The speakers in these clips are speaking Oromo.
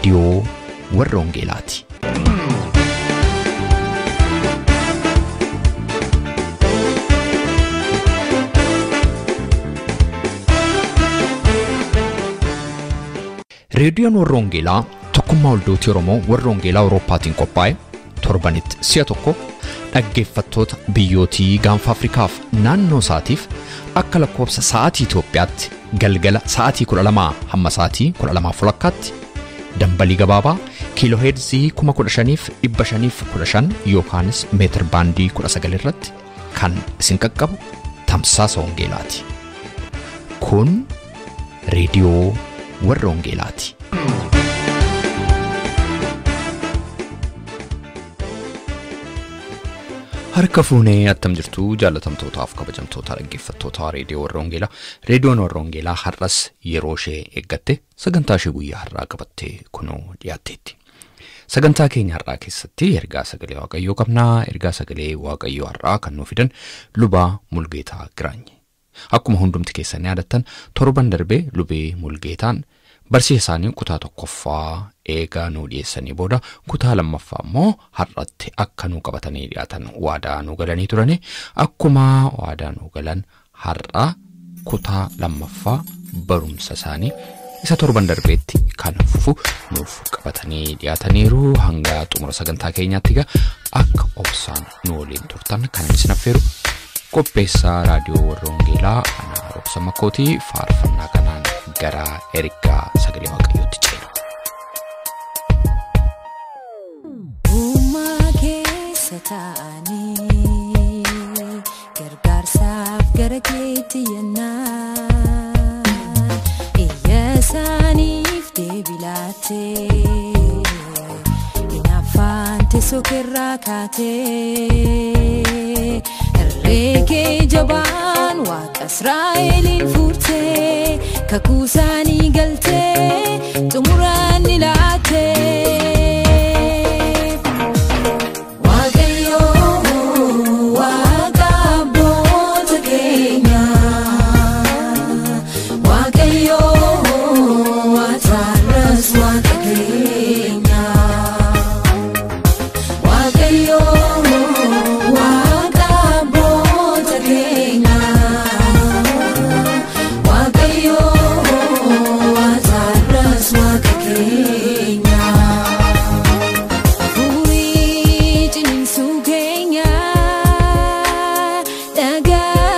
Reediyoo warra Wangeelaati. Reediyoon warra Wangeelaa tokkummaa waldootii Oromoo warra Wangeelaa Awurooppaatiin qophaa'e torbanitti si'a tokko dhaggeeffattoota biyyootii gaanfa Afrikaaf naannoo isaatiif akka lakkoofsa sa'aatii Itoophiyaatti galgala sa'aatii 12 hamma sa'aatii 12:30 dambalii gabaabaa kiilooheerzii 15,515 yookaanis meetir baandii 19 irratti kan isin qaqqabu tamsaasa Wangeelaati. Kun reediyoo warra Wangeelaati. Harka fuunee attam jirtu jaalatamtootaaf kabajamtoota dhaggeeffattoota reediyoo warra Wangeelaa. Reediyoon warra Wangeelaa har'as yeroo ishee eeggatte sagantaa ishee guyyaa har'aa qabattee kunoo dhiyaatteetti. Sagantaa keenya har'aa keessatti ergaa sagalee Waaqayyoo qabnaa. Ergaa sagalee Waaqayyoo har'aa kan nuu fidan Lubaa Mulgeetaa Giraanyi. Akkuma hundumti keessan yaadattan torban darbee Lubee Mulgeetaan barsiisa isaanii kutaa tokkoffaa eegaa nuu dhiyeessanii booda kutaa lammaffaa immoo har'atti akka nuu qabatanii dhiyaatan waadaa nuu galanii turani. Akkuma waadaa nuu galan har'a kutaa lammaffaa barumsa isaanii isa torban darbeetti kan fufu nuuf qabatanii dhiyaataniiru. Hanga xumura sagantaa keenyaatti egaa akka obsaan nu waliin turtan kan isin affeeru qopheessaa raadiyoo warra Wangeelaa ana Roobsa Makkootii faarfannaa kanaan gara ergaa sagalee Waaqayyootti ceena. Uumaa keessa taa'anii gargaarsaaf gara keetti yennaa iyya isaaniif deebii laattee hinaaffaan teessoo keerraa kaatee irree jabaan waaqa Israa'eliin furtee kakuu isaanii galtee xumuraan ni laattee. Waaqayyoo waaqa abboota keenyaa, Waaqayyoo ati waaqa keenyaa, Waaqayyoo waaqa abboota keenyaa, Waaqayyoo ati waaqa keenyaa. Furii ciniinsuu keenyaa dhagaa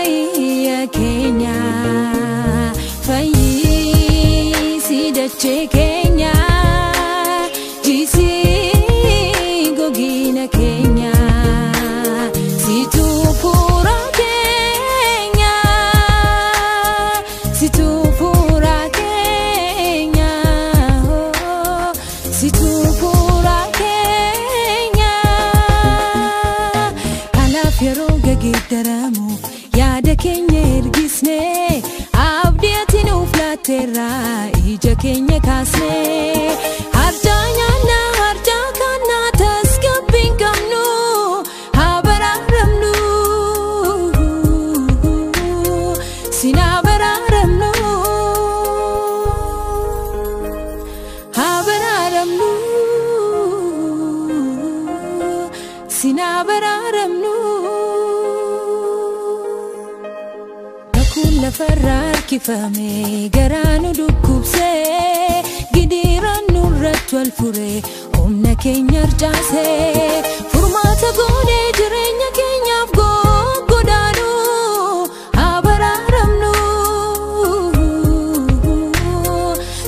iyya keenyaa fayyisii dachee keenyaa jiisii gogina keenyaa situu fuura keenyaa situu fuura keenyaa situu fuura keenyaa. Kanaaf yeroo geeddaramu yaada keenya ergisnee abdii ati nuuf laatteerraa ija keenya kaasnee harcaa nyaannaa harcaa kannaa tasgabbii hin qabnu haa baraaramnu sinaa baraaramnu haa baraaramnu sinaa baraaramnu. Kakuun lafarraa harkifame garaa nu dhukkubsee gidiiraan nurratti wal fure humna keenya harcaasee furmaata goonee jireenya keenyaaf goggodaanu haa baraaramnu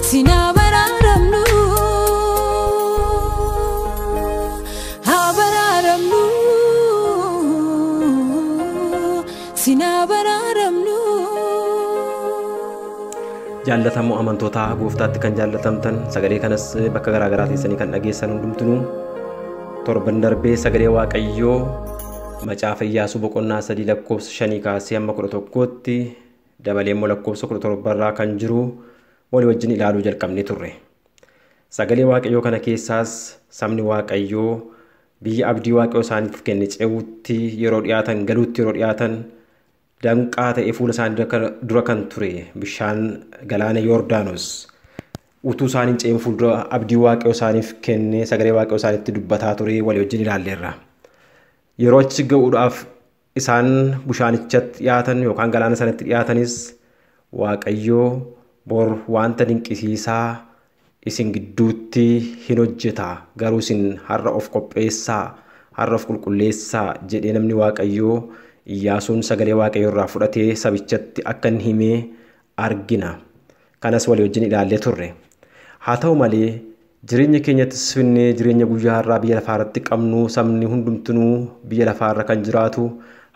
sinaa baraaramnu haa baraaramnu sinaa baraaramnu. Jaallatamoo amantootaa gooftaatti kan jaallatamtan sagalee kanas bakka garaa garaa teessanii kan dhageessan hundumtinuu torban darbee sagalee Waaqayyoo macaafa Iyyaasuu boqonnaa 3 lakkoofsa 5 kaasee hamma 11tti dabalee immoo lakkoofsa 17 irraa kan jiru walii wajjin ilaaluu jalqabnee turre. Sagalee Waaqayyoo kana keessaas sabni Waaqayyoo biyya abdii Waaqayyoo isaaniif kenne ce'uutti yeroo dhiyaatan galuutti yeroo dhiyaatan danqaa ta'ee fuula isaanii dura kan ture bishaan galaana Yordaanos utuu isaan hin ce'in fuuldura abdii waaqayyoo isaaniif kennee sagalee waaqayyoo isaanitti dubbataa ture walii wajjin ilaalleerra. Yeroo achi ga'uudhaaf isaan bishaanichatti dhiyaatan yookaan galaana sanatti dhiyaatanis waaqayyoo bor wanta dinqisiisaa isin gidduutti hin hojjeta, garuu isin har'a of qopheessaa, har'a of qulqulleessaa jedhee namni waaqayyoo Iyyaasuun sagalee waaqayyoo irraa fudhatee sabichatti akka inni himee argina. Kanas walii wajjin ilaallee turre. Haa ta'u malee jireenya keenyattis finnee jireenya guyyaa har'aa biyya lafaarratti qabnu sabni hundumtinuu biyya lafaarra kan jiraatu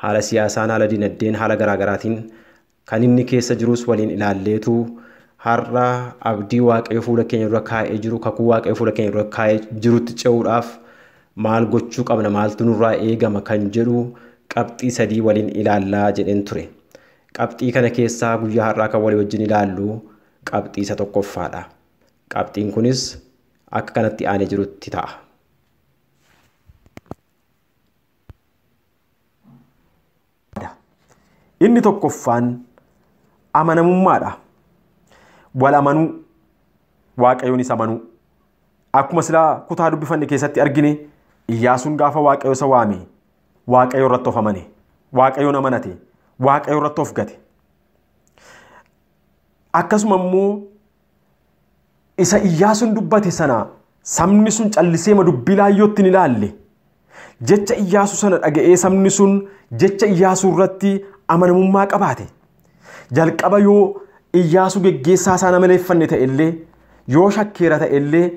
haala siyaasaan, haala dinagdeen, haala garaagaraatiin kan inni keessa jirus waliin ilaalleetu har'a abdii waaqayyo fuula keenya dura kaa'ee jiru, kakuu waaqayyo fuula keenya dura kaa'ee jirutti ce'uudhaaf maal gochuu qabna, maaltu nurraa eegama kan jedhu qabxii sadii waliin ilaallaa jedheen ture. Qabxii kana keessaa guyyaa har'aa kan walii wajjin ilaallu qabxii isa tokkoffaadha. Qabxiin kunis akka kanatti aanee jirutti ta'a. Inni tokkoffaan amanamummaadha. Wal amanuu, waaqayyoonis amanuu. Akkuma silaa kutaa dubbifanne keessatti argine Iyyaasuun gaafa waaqayyo isa waame waaqayyo irratti of amane, waaqayyoon amanate, waaqayyo irratti of gate. Akkasuma immoo isa Iyyaasuun dubbate sana sabni sun callisee dubbii laayyootti hin ilaalle. Jecha Iyyaasuu sana dhaga'ee sabni sun jecha Iyyaasuu irratti amanamummaa qabaate. Jalqaba yoo Iyyaasuu geggeessaa isaa amaleeffanne ta'ellee, yoo shakkeera ta'ellee,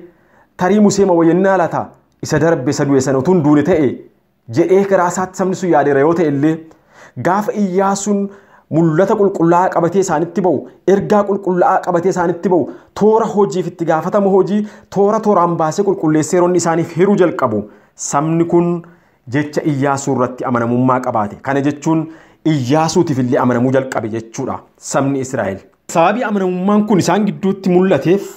tarii Musee ma wayyannaa laata isa darbe isa du'e sana utuu hin duune ta'e jedhee garaa isaatti sabni sun yaadeera yoo ta'ellee, gaafa Iyyaasuun mul'ata qulqullaa'aa qabatee isaanitti ba'u, ergaa qulqullaa'aa qabatee isaanitti ba'u, toora hojiif itti gaafatama hojii toora tooraan baasee qulqulleessee yeroo inni isaaniif hiruu jalqabu, sabni kun jecha Iyyaasuu irratti amanamummaa qabaate. Kana jechuun Iyyaasuutiif illee amanamuu jalqabe jechuudha sabni Israa'el. Sababii amanamummaan kun isaan gidduutti mul'ateef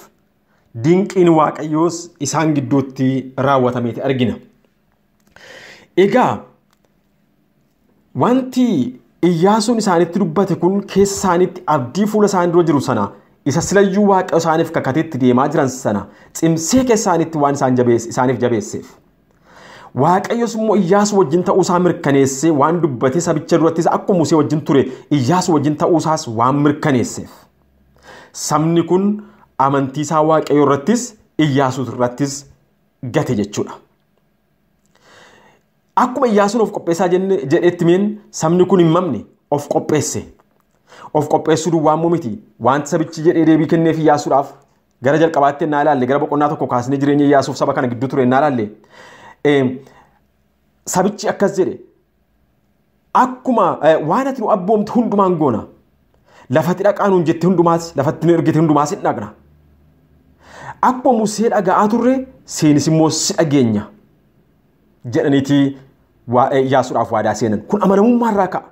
dinqiin waaqayyoos isaan gidduutti raawwatameeti argina. Egaa wanti Iyyaasuun isaanitti dubbate kun keessa isaaniitti abdii fuula isaanii dura jiru sana isa silayyuu waaqayyo isaaniif kakateetti deemaa jiran sana cimsee keessa isaaniitti waan isaaniif jabeesseef. Waaqayyos immoo Iyyaasuu wajjin ta'uusaa mirkaneessee waan dubbate sabicha durattis akkuma Musee wajjin ture Iyyaasuu wajjin ta'uusaas waan mirkaneesseef. Sabni kun amantii isaa waaqayyo irrattis Iyyaasuu irrattis gate jechuudha. Akkuma Iyyaasuun of qopheessaa jedhetti meen sabni kun hin mamne of qopheesse. Of qopheessuu duwwaa immoo miti. Wanti sabichi jedhee deebii kenneef Iyyaasuudhaaf gara jalqabaatti ennaa ilaalle, gara boqonnaa tokko kaasnee jireenya Iyyaasuuf saba kana gidduu ture ennaa ilaalle, sabichi akkas jedhe, akkuma waan ati nu abboomte hundumaan goona, lafatti dhaqaa nuun jette hundumaas, lafatti nu ergite hundumaas hin dhaqna. Akkuma Musee dhaga'aa turre seenis immoo si dhageenya jedhaniitii Iyyaasuudhaaf waadaa seenan. Kun amanamummaa irraa ka'a.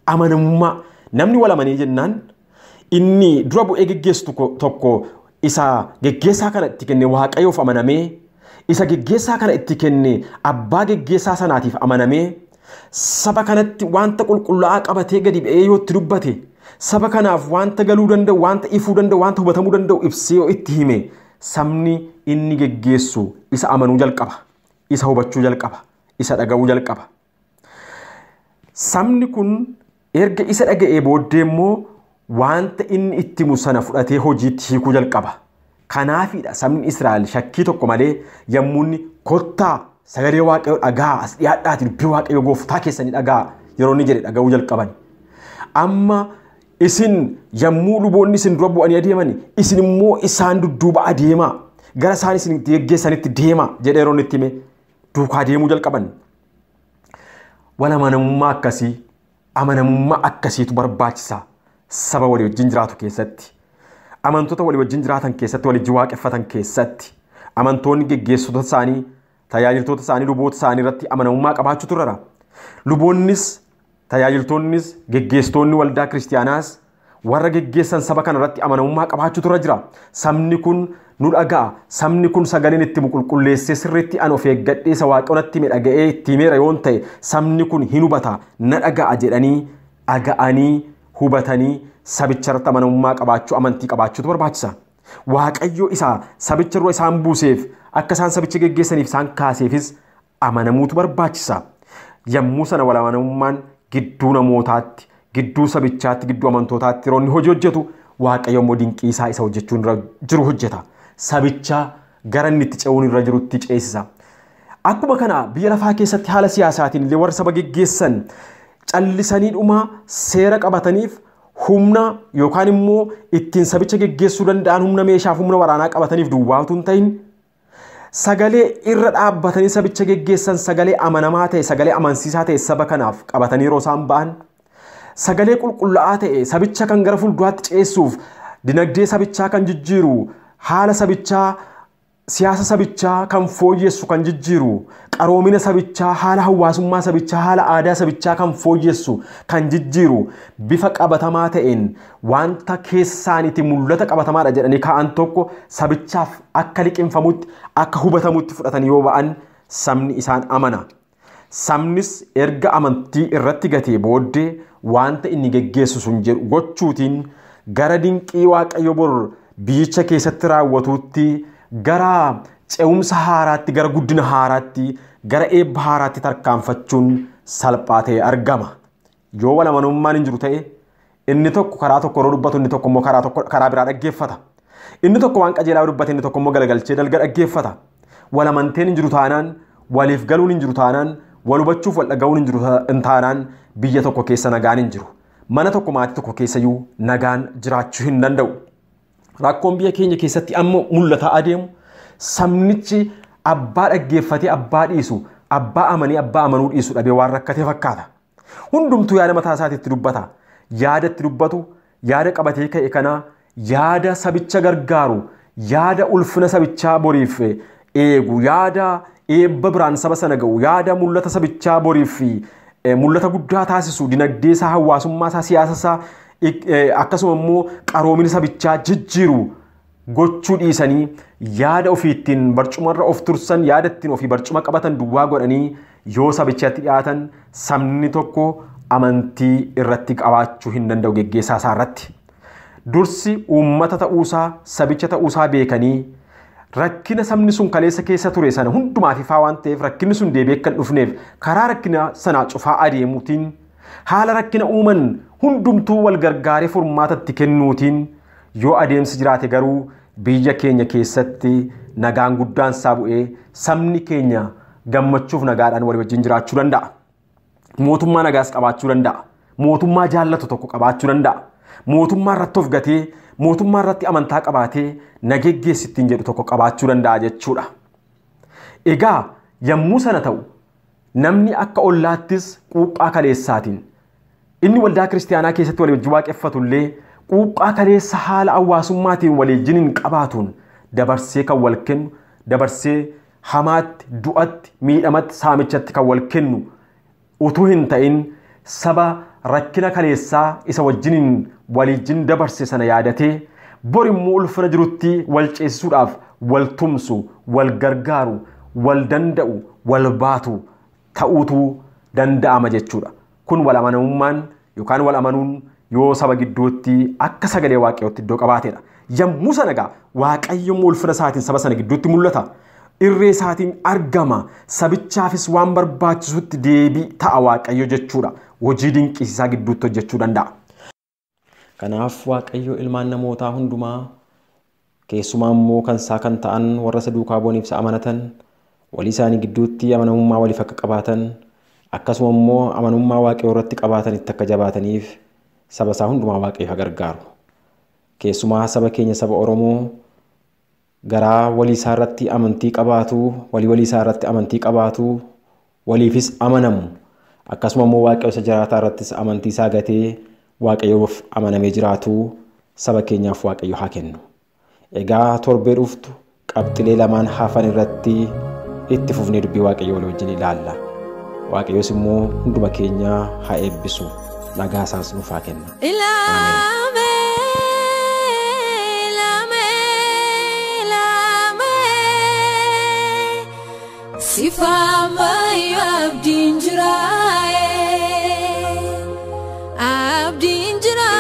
Amanamummaa namni wal amanee jennaan inni dura bu'ee geggeessu tokko isa geggeessaa kana itti kenne waaqayyoof amanamee, isa geggeessaa kana itti kenne abbaa geggeessaa sanaatiif amanamee, saba kanatti wanta qulqullaa'aa qabatee gadi ba'ee yoo itti dubbate, saba kanaaf wanta galuu danda'u, wanta ifuu danda'u, wanta hubatamuu danda'u ibsee yoo itti hime, sabni inni geggeessu isa amanuu jalqaba, isa hubachuu jalqaba, isa dhaga'uu jalqaba. Sabni kun erga isa dhaga'ee booddee immoo wanta inni itti himu sana fudhatee hojiitti hiikuu jalqaba. Kanaafidha sabni Israa'el shakkii tokko malee yommuu inni kottaa sagalee waaqayyoo dhagaa as dhiyaadhaati dubbii waaqayyoo gooftaa keessanii dhagaa yeroo inni jedhe dhaga'uu jalqaban. Amma isin yommuu luboonni isin dura bu'anii adeeman isin immoo isaan dudduuba adeemaa, gara isaan isin geggeessanitti deemaa jedhee yeroo inni itti hime duukaa deemuu jalqaban. Wal amanamummaa akkasii, amanamummaa akkasiitu barbaachisa saba walii wajjin jiraatu keessatti. Amantoota walii wajjin jiraatan keessatti, walii wajjin waaqeffatan keessatti, amantoonni geggeessitoota isaanii, tajaajiltoota isaanii, luboota isaanii irratti amanamummaa qabaachuu turara. Luboonnis, tajaajiltoonnis, geggeessitoonni waldaa kiristiyaanaas warra geggeessan saba kana irratti amanamummaa qabaachuu turra jira. Sabni kun nu dhaga'a. Sabni kun sagaleen itti qulqulleessee sirriitti an of eeggadhee isa waaqayyoon natti hime dhaga'ee itti himeera yoon ta'e sabni kun hin hubata, na dhaga'a jedhanii dhaga'anii hubatanii sabicha irratti amanamummaa qabaachuu, amantii qabaachuutu barbaachisa. Waaqayyo isa sabicha dura isaan buuseef akka isaan sabicha geggeessaniif isaan kaaseefis amanamuutu barbaachisa. Yommuu sana wal amanamummaan gidduu namootaatti, gidduu sabichaatti, gidduu amantootaatti yeroo inni hojii hojjetu Waaqayyo immoo dinqii isaa isa hojjechuun irra jiru hojjeta. Sabicha gara inni itti ce'uun irra jirutti ceesisa. Akkuma kana biyya lafaa keessatti haala siyaasaatiin illee warra saba geggeessan callisanii dhuma seera qabataniif humna yookaan immoo ittiin sabicha geggeessuu danda'an humna meeshaaf humna waraanaa qabataniif duwwaa utuu hin ta'in sagalee irra dhaabbatanii sabicha geggeessan sagalee amanamaa ta'e sagalee amansiisaa ta'e saba kanaaf qabatanii yeroo isaan ba'an sagalee qulqullaa'aa ta'e sabicha kan gara fuulduraatti ceessuuf dinagdee sabichaa kan jijjiiru haala sabichaa siyaasa sabichaa kan fooyyessu kan jijjiiru qaroomina sabichaa haala hawaasummaa sabichaa haala aadaa sabichaa kan fooyyessu kan jijjiiru bifa qabatamaa ta'een wanta keessaaniiti mul'ata qabatamaadha jedhanii kaa'an tokko sabichaaf akka liqinfamutti akka hubatamutti fudhatanii yoo ba'an sabni isaan amana. Sabnis erga amantii irratti gatee booddee wanta inni geggeessu sun jedhu gochuutiin gara dinqii Waaqayyo bor biyyicha keessatti raawwatuutti gara ce'umsa haaraatti, gara guddina haaraatti, gara eebba haaraatti tarkaanfachuun salphaa ta'e argama. Yoo wal amanamummaan hin jiru ta'e inni tokko karaa tokko yeroo dubbatu inni tokko immoo karaa biraa dhaggeeffata. Inni tokko waan qajeelaa dubbate inni tokko immoo galagalchee dalga dhaggeeffata. Wal amanteen hin jiru taanaan, waliif galuun hin jiru taanaan, wal hubachuuf wal dhaga'uun hin jiru taanaan biyya tokko keessa nagaan hin jiru. Mana tokko maatii tokko keessayyuu nagaan jiraachuu hin danda'u. Rakkoon biyya keenya keessatti amma mul'ataa adeemu sabnichi abbaa dhaggeeffatee abbaa dhiisu, abbaa amanee abbaa amanuu dhiisu dhabee waan rakkatee fakkaata. Hundumtuu yaada mataa isaatiitti dubbata. Yaada itti dubbatu, yaada qabatee ka'e kana yaada sabicha gargaaru, yaada ulfina sabichaa boriif eegu, yaada eebba biraan saba sana ga'u, yaada mul'ata sabichaa boriif mul'ata guddaa taasisu, dinagdee isaa, hawaasummaa isaa, siyaasa isaa akkasuma immoo qaroomina sabichaa jijjiiru gochuu dhiisanii yaada ofii ittiin barcumarra of tursan, yaada ittiin ofii barcuma qabatan duwwaa godhanii yoo sabichatti dhiyaatan sabni tokko amantii irratti qabaachuu hin danda'u geggeessaa isaa irratti. Dursi uummata ta'uusaa, sabicha ta'uusaa beekanii rakkina sabni sun kaleessa keessa ture sana hundumaaf ifaa waan ta'eef rakkinni sun deebi'ee akka hin dhufneef karaa rakkina sanaa cufaa adeemuutiin haala rakkina uuman hundumtuu wal gargaaree furmaatatti kennuutiin yoo adeemsi jiraate garuu biyya keenya keessatti nagaan guddaan isaa bu'ee sabni keenya gammachuuf nagaadhaan walii wajjin jiraachuu danda'a. Mootummaa nagaas qabaachuu danda'a. Mootummaa jaallatu tokko qabaachuu danda'a. Mootummaa irratti of gatee mootummaa irratti amantaa qabaatee nageggeessittiin jedhu tokko qabaachuu danda'a jechuudha. Egaa yommuu sana ta'u namni akka ollaattis quuqqaa kaleessaatiin inni waldaa kiristaanaa keessatti walii wajjin waaqeffatu illee quuqqaa kaleessa haala hawaasummaatiin walii wajjin hin qabaatuun dabarsee kan wal kennu, dabarsee hamaatti, du'atti, miidhamatti, saamichatti kan wal kennu utuu hin ta'in saba rakkina kaleessaa isa wajjiniin waliijjin dabarse sana yaadatee bor immoo ulfina jirutti wal ceesisuudhaaf wal tumsu, wal gargaaru, wal danda'u, wal baatu ta'uutu danda'ama jechuudha. Kun wal amanamummaan yookaan wal amanuun yoo saba gidduutti akka sagalee Waaqayyootti iddoo qabaateedha. Yommuu sana egaa Waaqayyo immoo ulfina isaatiin saba sana gidduutti mul'ata. Irree isaatiin argama. Sabichaafis waan barbaachisutti deebii ta'a Waaqayyo jechuudha. Hojii dinqisiisaa gidduutti hojjechuu danda'a. Kanaaf Waaqayyo ilmaan namootaa hundumaa keessumaa immoo kan isaa kan ta'an warra isa duukaa bu'aniif isa amanatan walii isaanii gidduutti amanamummaa waliif akka qabaatan akkasuma immoo amanamummaa Waaqayyoo irratti qabaatanitti akka jabaataniif saba isaa hundumaa Waaqayyo haa gargaaru. Keessumaa saba keenya saba Oromoo garaa walii isaa irratti amantii qabaatu, walii walii isaa irratti amantii qabaatu, waliifis amanamu. Akkasuma immoo Waaqayyo isa jiraataa irrattis amantii isaa gatee Waaqayyoof amanamee jiraatu saba keenyaaf Waaqayyo haa kennu. Egaa torbee dhuftu qabxilee lamaan hafan irratti itti fufnee dubbii Waaqayyoo walii wajjin ilaalla. Waaqayyos immoo hunduma keenyaa haa eebbisu. Nagaa isaas nuuf haa kennu. Ilaame, ilaame, ilaame, sifaamayo abdiin jiraaye, abdiin jira,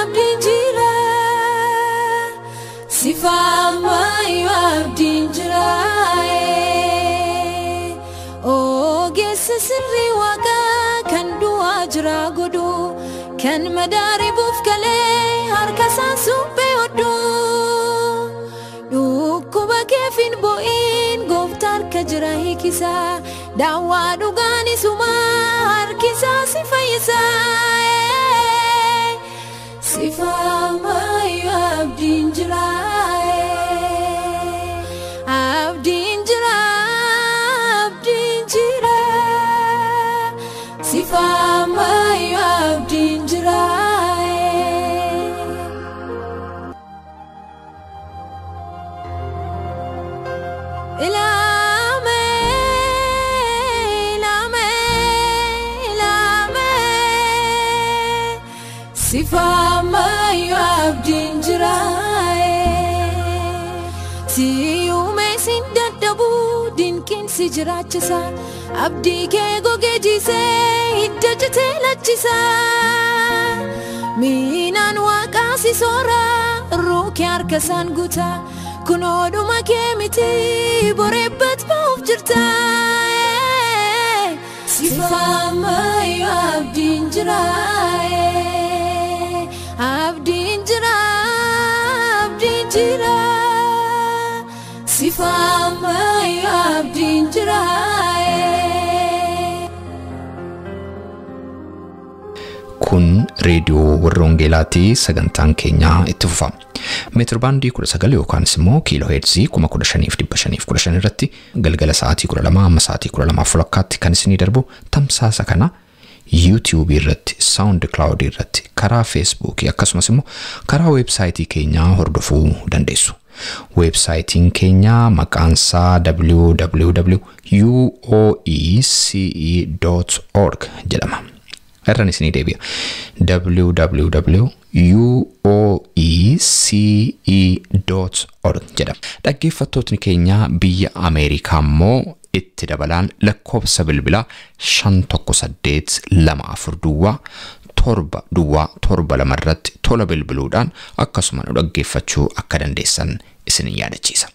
abdiin jira, Isa sirrii waaqaa kan du'aa jira godhu kan madaaribuuf galee harka isaan suphee hodhu. Dhukkuba keef hin bo'in gooftaa harka jira hiikisa daawwaa dhugaan isumaa harkisaa si fayyisa. Sifaamayyuu abdiin jira abdiin jira abdiin jira sifaamayyuu abdiin jira. Ilame ilame ilame sifaamayyuu abdiin jira. Si uume sin dadhabu dinqiin si jiraachisa abdii kee gogee jiisee hidda jitee lachisa. Miinaan waaqaa si soora ruukee harka isaan guuta kunoodhuma kee miti boreebbat ba'uuf jirta. Sifaamayyuu abdiin jira abdiin jira abdiin jira sifaamayyuu abdiin jira. Kun reediyoo warra Wangeelaatii sagantaan keenyaa itti fufa. Meetir baandii 19 yookaanis immoo kiiloo heerzii 15,515 irratti galgala sa'aatii 12 amma sa'aatii 12:30 kan isinii darbu tamsaasa kana YouTube irratti, SoundCloud irratti, karaa Facebook akkasumas immoo karaa weebsaayitii keenyaa hordofuu dandeessu. Weebsaayitiin keenya maqaan isaa www.uoece.org jedhama. Irraan isinii deebi'a. www.uoece.org jedhama. Dhaggeeffattootni keenya biyya Ameerikaa immoo itti dabalaan lakkoofsa bilbilaa 518 24 duwwaa 7 duwwaa 7 2 irratti tola bilbiluudhaan akkasuma nu dhaggeeffachuu akka dandeessan isin yaadachiisa.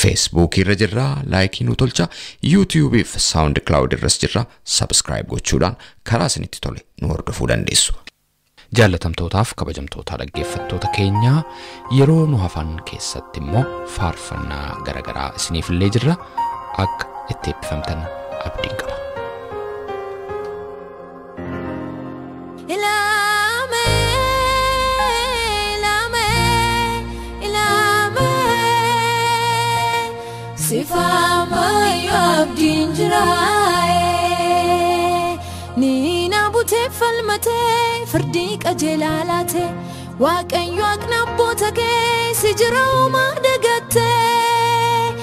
Facebook irra jirra, laayikii nu tolcha, YouTube fi SoundCloud irras jirra, subscribe gochuudhaan karaa isinitti tole nu hordofuu dandeessu. Jaallatamtootaaf kabajamtoota dhaggeeffattoota keenyaa yeroo nu hafan keessatti immoo faarfannaa garaagaraa isiniif illee jirra akka itti eebbifamtan abdiin qaba. Ilame ilame ilame sifaamayyuu abdiin jira. Niina butee falmatee firdii qajeelaa laate waaqayyo haqna abboota kee si jira uumaa dagattee.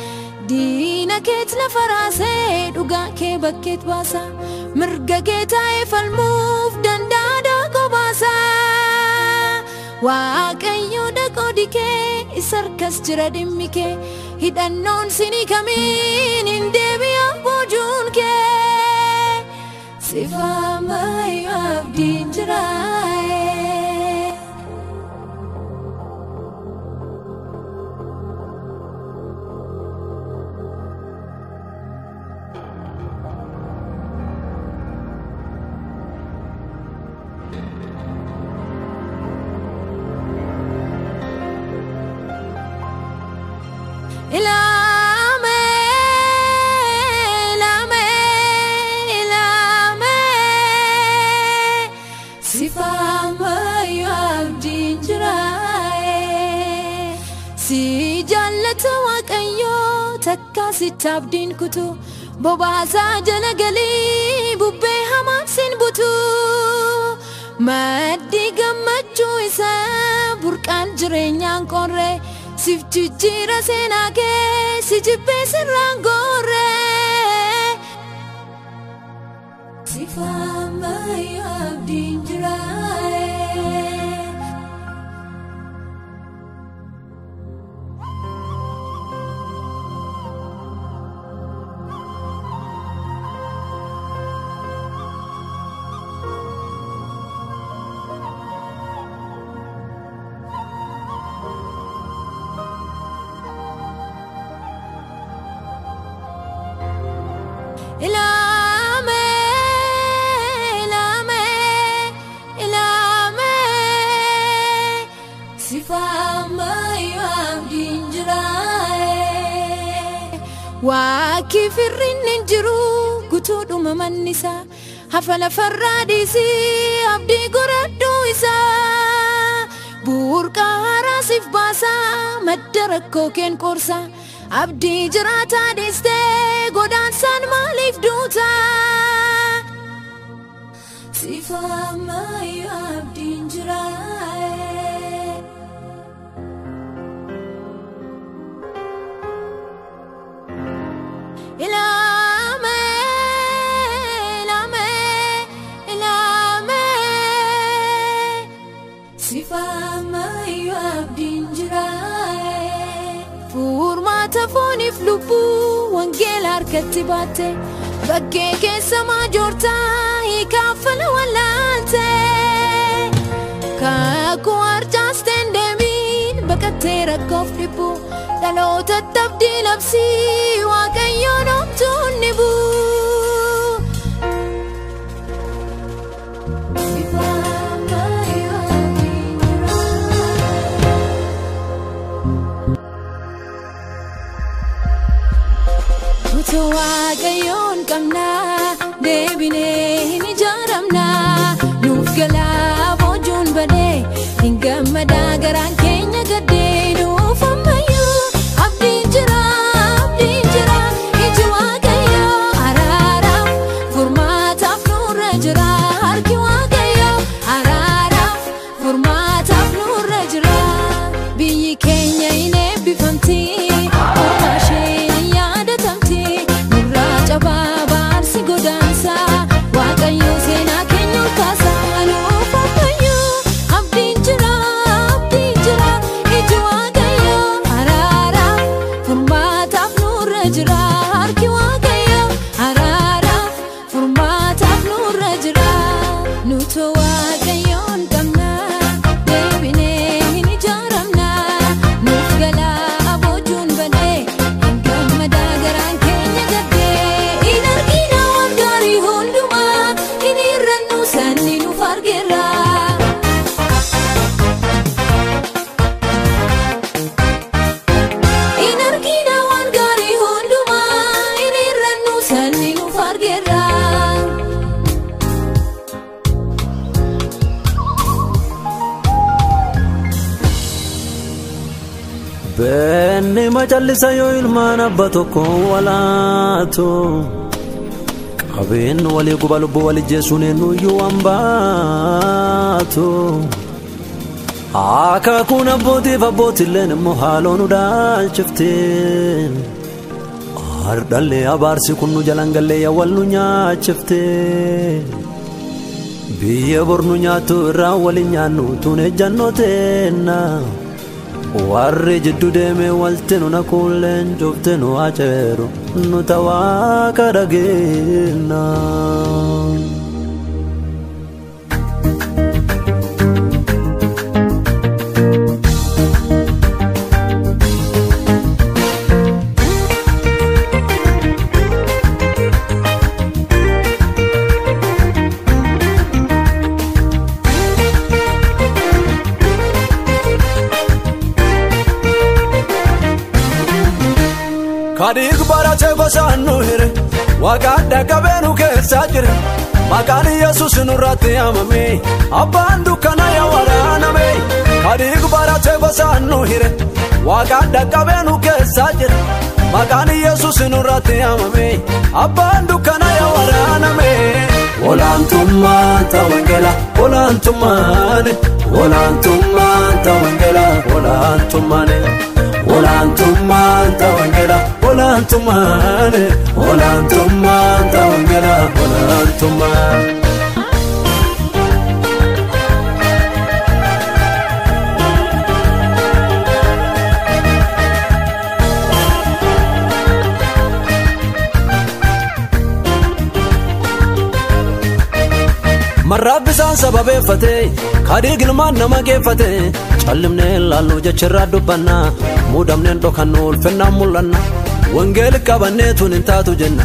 Diina keet lafa raasee dhugaa kee bakkeet baasa mirga kee taa'ee falmuuf danda'a daakoo baasa. Waaqayyo dhaqoodi kee isa harkas jira dhimmi kee hidhannoon sinii kamiin hin deebi'a boojuun kee. Sifaamayyuu abdiin jira. Ilame ilame ilame sifaamayyuu abdiin jira. Si jaallata waaqayyoo takka sitti abdiin kutu bobaasaa jala galii bubbee hamaan sin butu. Maddi gammachuu isaa burqaan jireenyaan qorre siif jijjiira seenaa kee si jibbee sirraan gorre. Sifaamayyuu abdiin jira. Ilame Waakii firriin hin jiru guutuudhuma manni isaa hafa lafarraa dhiisii abdii godhadhuu isaa burqaa haaraasiif baasaa madda rakkoo keen qorsaa abdii jiraataa dhiistee godaansaan maaliif duutaa? Sifa ammayyuu abdiin jiraa. Ilame, ilame, ilame. Sifa ammayyuu abdiin jiraa. Furmaata fooniif lubbuu wangeela harkatti baatte bakkee keessa maajoortaa hiikaafala wallaalte. Kakuu harcaasteen deemiin baqattee rakkoof dhibbu dhaloota abdii labsii waaqayyoon homtuun ni bu'u. Sifa ammayyuu abdiin jiraa. Utuu waaqayyoon qabnaa deebinee hin ijaaramnaa nuuf galaa boojuun badee hin gammadaa garaan keenya gaddee nuuf ammayyuu abdiin jira abdiin jira iji waaqayyoo araaraaf furmaataaf nurra jira harki waaqayyoo araaraaf furmaataaf nurra jira biyyi keenya hin eebbifamti uumaa ishee hin yaadatamti nurraa cabaa baarsi godaansa waaqayyo seenaa keenya ol kaasa nuuf ammayyuu abdiin jira abdiin jira iji waaqayyo araaraaf furmaataaf nurra jira harki waaqayyo araaraaf furmaataaf nurra jira nuto waaqayyoon qabnaa deebinee hin ijaaramnaa nuuf galaa boojuun badee hin gammadaa garaan keenya gaddee hin argina waan gaarii hundumaa hin hir'annu sanni nuuf argeerra. Hin argina waan gaarii hundumaa hin hir'annu sanni nuuf argeerra. Beenni macallisa yoo ilmaan abba tokko walaatu qabeen walii guba lubbuu walii jeesuun eenyuyyuu waan baatu akaakuun abbootiif abbootilleen immoo haaloo nu dhaalchifte hardhallee abaarsi kun nu jalaan gallee yaa wal nu nyaachifte biyya bor nu nyaattu irraa waliin nyaannu tun ejjannoo teenna. Warri jiddu deeme walti nu nakuuleen cufte nu aceeru nu tawaaqa dhageenna. Kadiik barate gosaan nu hire waaqaan dhaqabee nu keessaa jira maqaan Yesuus nurratti yaamame abbaan dukkana yaa waraaname. Kadiik barate gosaan nu hire waaqaan dhaqabee nu keessaa jira maqaan Yesuus nurratti yaamame abbaan dukkana yaa waraaname. Olaantummaan ta'u wangeela olaantummaan olaantummaan ta'u wangeela olaantummaan olaantummaan ta'u wangeela olaantummaan olaantummaan ta'u wangeela olaantummaan. Marraabisaan sababeeffate kadii gilmaan nama geeffate callimnee laallu jechirraa dubbanna muudamneen dhokannu ulfinnaan mul'anna wangeeli qabannee tun hin taatu jenna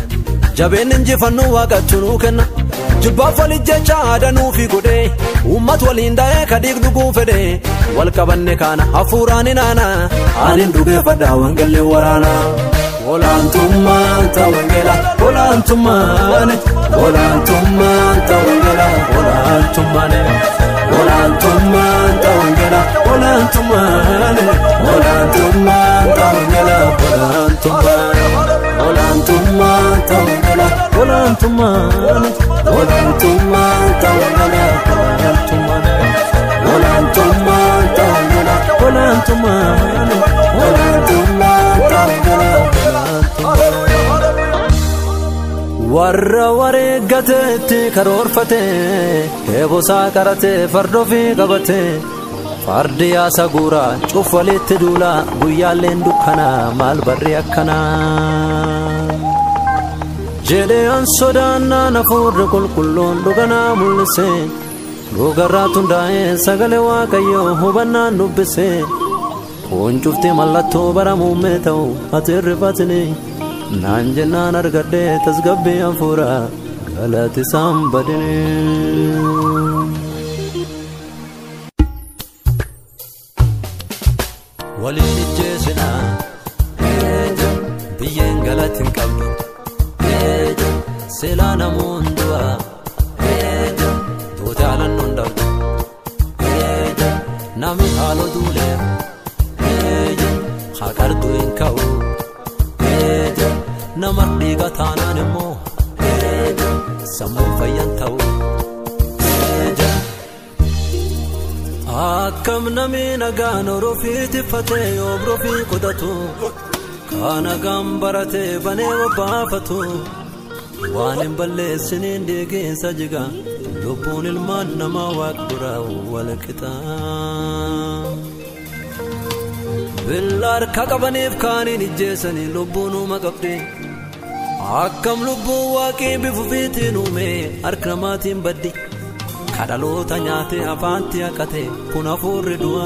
jabeen injifannu waaqattu nuu kenna Jilbaaf walijjecha aadaa fi godhee uummat waliin da'ee kadiig dhuguu fedhee wal qabanne kaana hafuuraan inaana aaniin dhugeeffadhaa wangeelli waraana. Olaantummaan ta'u wangeela olaantummaan olaantummaan ta'u wangeela olaantummaan olaantummaan ta'u wangeela olaantummaan olaantummaan ta'u wangeela olaantummaan olaantummaan ta'u wangeela olaantummaan olaantummaan ta'u wangeela olaantummaan olaantummaan ta'u wangeela olaantummaan olaantummaan ta'u wangeela. Warra wareeggateetti karoorfate eebosaa qarate farda ofii qabate fardi yaasa guuraa cuf walitti duula guyyaalleen dukkanaa maal barri akkanaa jedhee an sodaannaan hafuurri qulqulluun dhuganaa mul'ise dhugarraa hundaa'ee sagalee waaqayyoo hubannaan dubbise kun cufti mallattoo bara muummee ta'u ati irrifatini naan jennaan argadhee tasgabbii hafuuraa galati isaan badini. Waliin ijjeesinaa biyyeen galati hin qabdu seelaa namoon du'a tuute alannoon dhabdu namni haaloo duulee haqarduu hin ka'u. Nama dhiiga taanaan immoo sammuun fayyan ta'u. Akkam namni nagaan orofii tiffatee obrofii qotatu kaan nagaan baratee banee obbaafatu waan hin balleessiniin dhiigiinsa jiga lubbuun ilmaan namaa waaq duraa wal qixa. Billa harka qabaniif kaaniin ijjeessanii lubbuun uuma qabdi. Akkam lubbuun waaqii bifuufiitiin uume harka namaatiin baddi. Kadhaloota nyaatee afaanti haqate kun hafuurri du'a.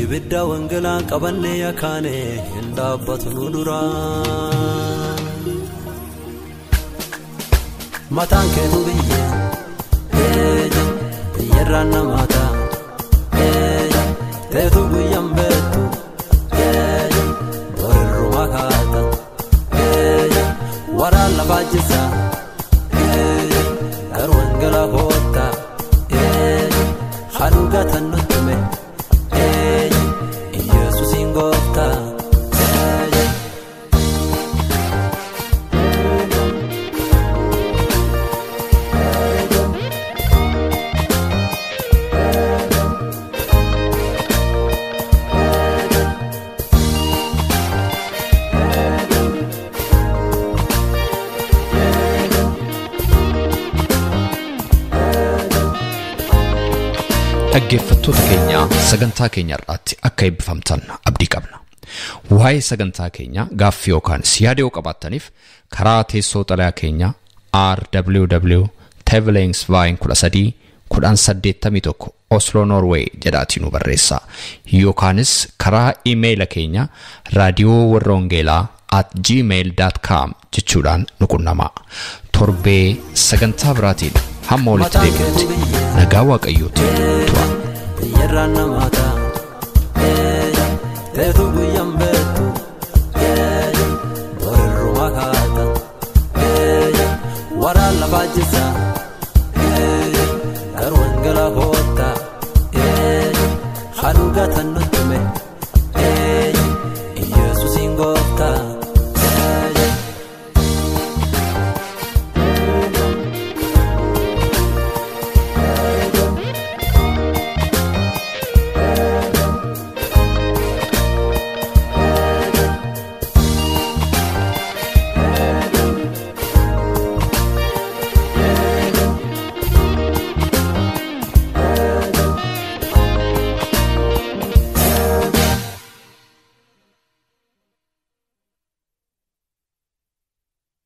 Ibidda wangeelaa qabannee yakaane hin dhaabbatu nu dura. Mataan keetu biyya biyyarraan namaa ta'a teetu guyyaan beektu. Makaata waraan lafaa jisa garuu wangeelaa koota haadhugatan nutume Yesuusiin gooftaa. Dhaggeeffattoota keenya sagantaa keenya irratti akka eebbifamtan abdii qabna. Waa'ee sagantaa keenya gaaffii yookaan yaada yoo qabaattaniif karaa teessoo xalayaa keenya RWW Tevelingsveien 13 1081 Oslo Norway jedhaatii nu barreessaa. Yookaanis karaa iimeeyila keenya raadiyoo warra wangeelaa @gmail.com jechuudhaan nu qunnamaa. Torbee sagantaa biraatiin hamma walitti deebinutti nagaa waaqayyootiin tura. Biyyarraan namaa ta'a teetu guyyaan beektu borirruma kaata waraan lafaa jisa.